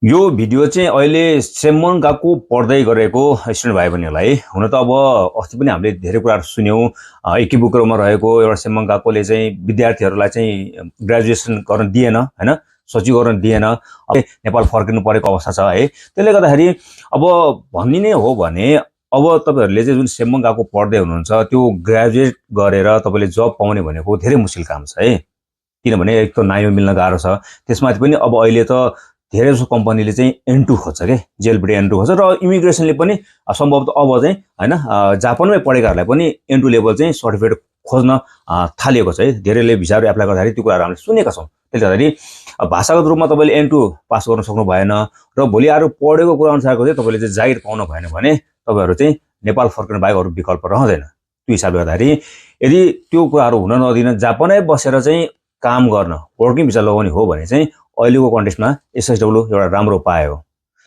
यो भिडियो चाहिँ अहिले सेमन गएको पढ्दै गरेको स्टुडेन्ट भाइ बहिनीहरूलाई हुन त अब अस्ति पनि हामीले धेरै कुराहरू सुन्यौँ। एकीबुकमा रहेको एउटा सेमन गएकोले चाहिँ विद्यार्थीहरूलाई चाहिँ ग्रेजुएसन गर्न दिएन हैन, सचिव गर्न दिएन। अब नेपाल फर्किनु परेको अवस्था छ है। त्यसले गर्दाखेरि अब भन्ने हो भने अब तपाईहरुले चाहिँ जुन सेमन गएको पढ्दै हुनुहुन्छ त्यो ग्रेजुएट गरेर तपाईले जब पाउने भनेको धेरै मुस्किल काम छ है। किनभने एक त नाइमा मिल्न गाह्रो छ, त्यसमाथि पनि अब अहिले त धेरै जसो कम्पनीले चाहिँ N2 खोज्छ के, जेलबाट N2 खोज्छ र इमिग्रेसनले पनि सम्भवतः अब चाहिँ हैन जापानमै पढेकाहरूलाई पनि N2 लेभल चाहिँ सर्टिफिकेट खोज्न थालिएको छ है। धेरैले भिसाहरु एप्लाई गर्दाखेरि त्यो कुराहरु हामीले सुनेका छौं। त्यसले गर्दाखेरि भाषागत रूपमा तपाईले N2 पास गर्न सक्नु भएन र भोलि आएर पढेको कुरा अनुसारको चाहिँ तपाईले चाहिँ जागिर पाउन भएन भने तपाईहरु चाहिँ नेपाल फर्किनु बाहेक अरु विकल्प रहँदैन। त्यो हिसाबले गर्दाखेरि यदि त्यो कुराहरु हुन नदिन जापानै बसेर चाहिँ काम गर्न वर्किङ भिसा लगाउने हो भने चाहिँ अहिलेको कन्टेक्स्टमा एसएसडब्ल्यू एउटा राम्रो उपाय हो।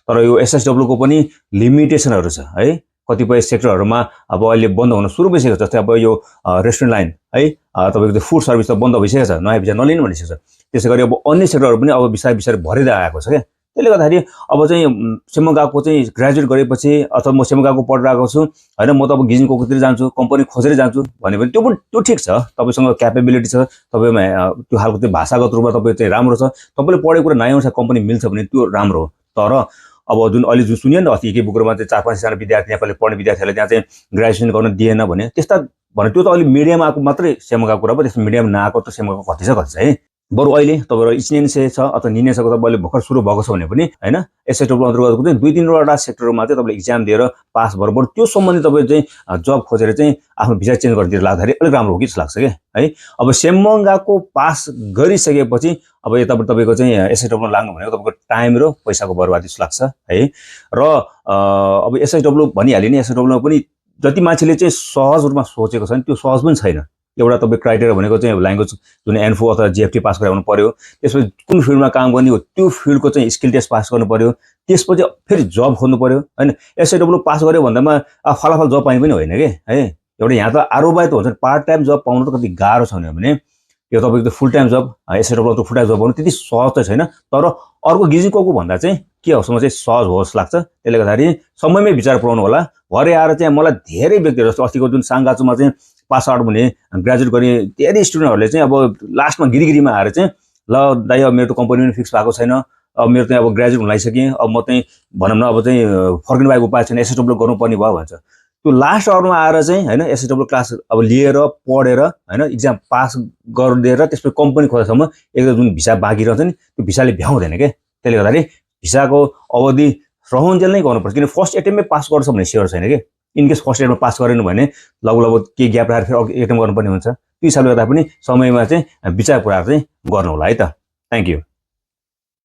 तर यो एसएसडब्ल्यू को पनि लिमिटेसनहरु छ है। कतिपय सेक्टरहरुमा अब अहिले बन्द हुन सुरु भइसकेको छ। जस्तै अब यो रेस्टुरेन्ट लाइन है, तपाईको फुड सर्भिस त बन्द भइसकेको छ, नयाँ भिसा नलिनु भनिसकेको छ। त्यसैगरी अब अन्य सेक्टरहरु पनि अब बिस्तारै भरिदै आएको छ के। त्यसले गर्दाखेरि अब चाहिँ सेमन गएको चाहिँ ग्रेजुएट गरेपछि अथवा म सेमन गएको पढिरहेको छु हैन, म त अब गिजिङ कोकोतिर जान्छु, कम्पनी खोजेर जान्छु भने पनि त्यो ठीक छ। तपाईसँग क्यापेबिलिटी छ, तपाईमा त्यो खालको त्यो भाषागत रूपमा तपाई चाहिँ राम्रो छ, तपाईले पढेको कुरा नयाँ अनुसार कम्पनी मिल्छ भने त्यो राम्रो हो। तर अब जुन अहिले जुन सुनियो नि त अस्ति एकीबुकमा चाहिँ 4-5 जना विद्यार्थी नेपालले पढ्ने विद्यार्थीहरूले त्यहाँ चाहिँ ग्रेजुएसन गर्न दिएन भने त्यस्ता भने त्यो त अहिले मिडियम आएको मात्रै सेमन गएको कुरा पो। त्यस्तो मिडियम नआएको त सेमन गएको कति छ है। बरु अहिले तपाईहरु इचनेन्से छ अथवा निनेसको तपाईले भर्खर सुरु भएको छ भने पनि हैन एसएसडब्ल्यू अन्तर्गतको चाहिँ 2-3 वटा सेक्टरमा चाहिँ तपाईले एक्जाम दिएर पास भएर बरु त्यो सम्बन्धी तपाईले चाहिँ जब खोजेर चाहिँ आफ्नो भिसा चेन्ज गर्दिएर लाग्दाखेरि अलि राम्रो हो कि जस्तो लाग्छ के है। अब सेमन गएको पास गरिसकेपछि अब यताबाट तपाईको चाहिँ एसएसडब्ल्यू लाग्नु भनेको तपाईको टाइम र पैसाको बर्बादी जस्तो लाग्छ है। र अब एसएसडब्ल्यू भनिहाले नि, एसएसडब्ल्यूमा पनि जति मान्छेले चाहिँ सहज रूपमा सोचेको छ नि त्यो सहज पनि छैन। एउटा तपाई क्राइटेरिया भनेको चाहिँ ल्याङ्ग्वेज जुन एनफो अथवा जीएफटी पास गराउनु पर्यो, त्यसपछि कुन फिल्डमा काम गर्ने हो त्यो फिल्डको चाहिँ स्किल टेस्ट पास गर्नु पर्यो, त्यसपछि फेरि जब खोज्नु पर्यो हैन। एसएडब्ल्यू पास गर्यो भन्दामा फलाफल जब पाउने पनि होइन के है। एउटा यहाँ त आरोबाय त हुन्छ, पार्ट टाइम जब पाउनु त कति गाह्रो छ भने यो तपाईको त फुल टाइम जब एसएडब्ल्यू त फुल टाइम जब पाउनु त्यति सहज त छैन। तर अर्को गिजिङको भन्दा चाहिँ के हो समय चाहिँ सहज हो जस्तो लाग्छ। त्यसले गर्दाखेरि समयमै विचार पुर्याउनु होला। भरे आएर चाहिँ मलाई धेरै व्यक्तिहरु जस्तो अस्तिको जुन सांगाचुमा चाहिँ पास आउट भने ग्रेजुएट गर्ने धेरै स्टुडेन्टहरुले चाहिँ अब लास्टमा गिरीगिरीमा आएर चाहिँ ल दाइ अब मेरो त कम्पनी पनि फिक्स भएको छैन, अब मेरो चाहिँ अब ग्रेजुएट हुन लागिसके, अब म चाहिँ भनौं न अब चाहिँ फर्किनु भएको उपाय छैन, एसएसडब्ल्यू गर्नुपर्ने भयो भन्छ। त्यो लास्ट आवरमा आएर चाहिँ हैन एसएसडब्ल्यू क्लास अब लिएर पढेर हैन एक्जाम पास गरिदिएर त्यसपछि कम्पनी खोजेसम्म एकदम जुन भिसा बाँकी रहन्छ नि त्यो भिसाले भ्याउँदैन के। त्यसले गर्दाखेरि भिसाको अवधि रहन्जेल नै गर्नुपर्छ। किन फर्स्ट एटेम्पमै पास गर्छ भन्ने स्योर छैन के। इनकेस फर्स्ट एटेम्पमा पास गरेन भने लगभग के ग्याप राखेर फेरि एटेम्प गर्नुपर्ने हुन्छ। त्यो हिसाबले गर्दा पनि समयमा चाहिँ विचार पुऱ्याएर चाहिँ गर्नु होला है त। Thank you.